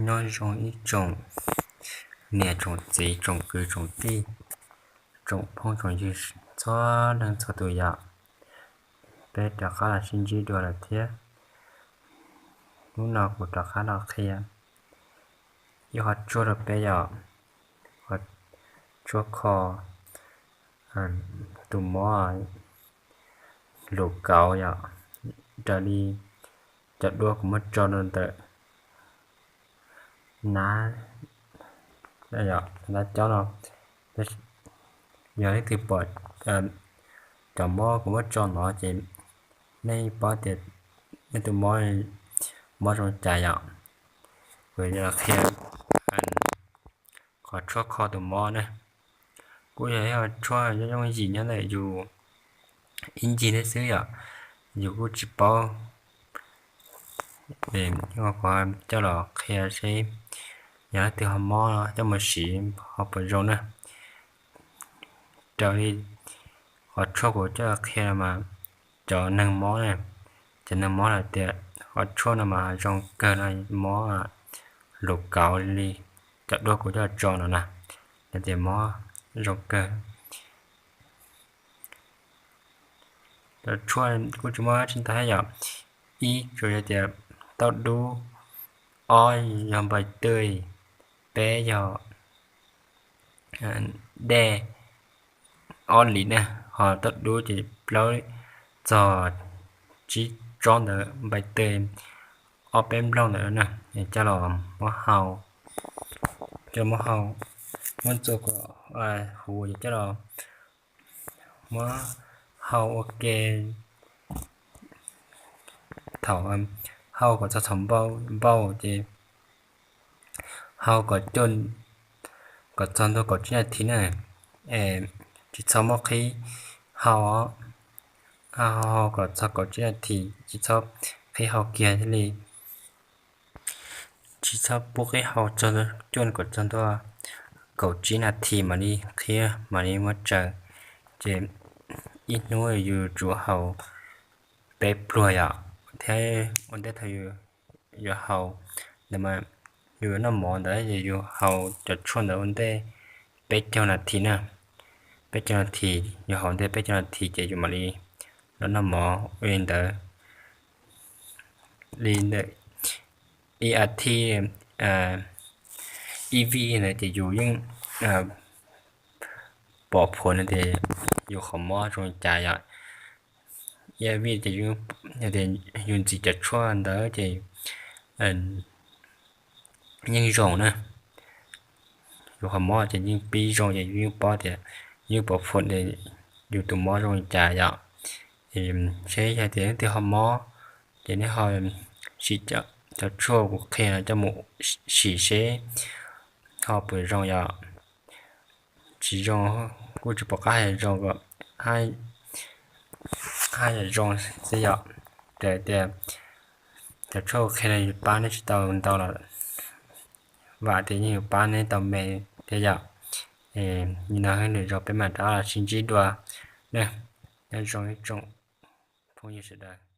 Nyob zoo ib tsoom niam tsoom txiv tsoom kwv tsoom tij, tsoom phooj tsoom ywg txhua leej txhua tus yom. Peb rov qab los sib ntsib dua lawm thiab. Hnub no kuv rov qab los qhia ib qhov tshuaj rau peb yom, qhov tshuaj kho tus mob lus kauv yom, raws li cov duab kuv muab tso rau ntawm nab, nab cob no. Yog leej twg pom cov mob kuv muab tso no ces nej paub tias nej tus mob, mob zoo cas yom. Kuv qhia qhov tshuaj kho tus mob na. Kuj yog ib qhov tshuaj yooj yooj yim nyob ntawm yus ib ncig thiab xwb yom, yus kuj tsis paub. Kuv coj los qhia seb yog leej twg ho mob coj mus siv ho puas zoo na. Raws li qhov tshuaj kuv coj los qhia no mas cov neeg mob na, cov neeg mob lawm tias qhov tshuaj no mas zoo kawg no, mob lus kauv li cov duab kuv coj tso no na, lawv tias mob zoo kawg. Cov tshuaj kuj tsis muaj tsis ntau thiab yom, ib tsuas yog tias tauj dub, ob yog npais tw, peb yog dej ob lis na, ho tauj dub ces plaub txog tsib tsob ntawd, npais tw ob peb nplooj ntawd na, coj los muab hau, coj muab hau, muab txua kom huv ces coj los muab hau ua ke. Thaum hau kom txog thaum npau ces hau kom cuaj, kom txog ntua kaum tsib nas this na, es tsis txhob muab qhib hau, hau kom txog kaum tsib nas this tsis txhob qhib hau kiag thiaj li, tsis txhob pub qhib hau txog cuaj kom txog ntua kaum tsib nas this mam li qhib mam li muab tsaws. Ces ib hnub yus tsum hau peb pluag yom, thiab ua ntej thaum yus yuav hau ntawd mas yus yuav noj mov ntawd ces yus hau cov tshuaj ntawd ua ntej peb caug nas this na, peb caug nas this, yus hau ua ntej peb caug nas this ces yus mam li los noj mov. Ua li ntawd li ntawm ib as thiv, ib vij ntawd ces yus yeej pom phuam no tias yus qhov mob zoo li cas yom. Ib vij ces yus ntxiv cov tshuaj ntawd ces yeej zoo na. Yus qhov mob ces yeej pib zoo ces yus yeej paub tias, yeej pom phuam tias yus tus mob zoo li cas yom. Seb yog tias leej twg ho mob ces nej ho sim cov tshuaj kuv qhia no coj mus sim seb ho puas zoo yom. Tsis zoo kuj tsis pom qab hais zoo kom haj yam zoo xwb yom. Raws tias cov tshuaj kuv qhia no yus pab nej tsis tau ntau los vam tias yeej yuav pab nej tau me thiab yom. Nim no lwm zaus peb mam rov los sib ntsib dua na. Nyob zoo ib tsoom phooj ywg sawv daws.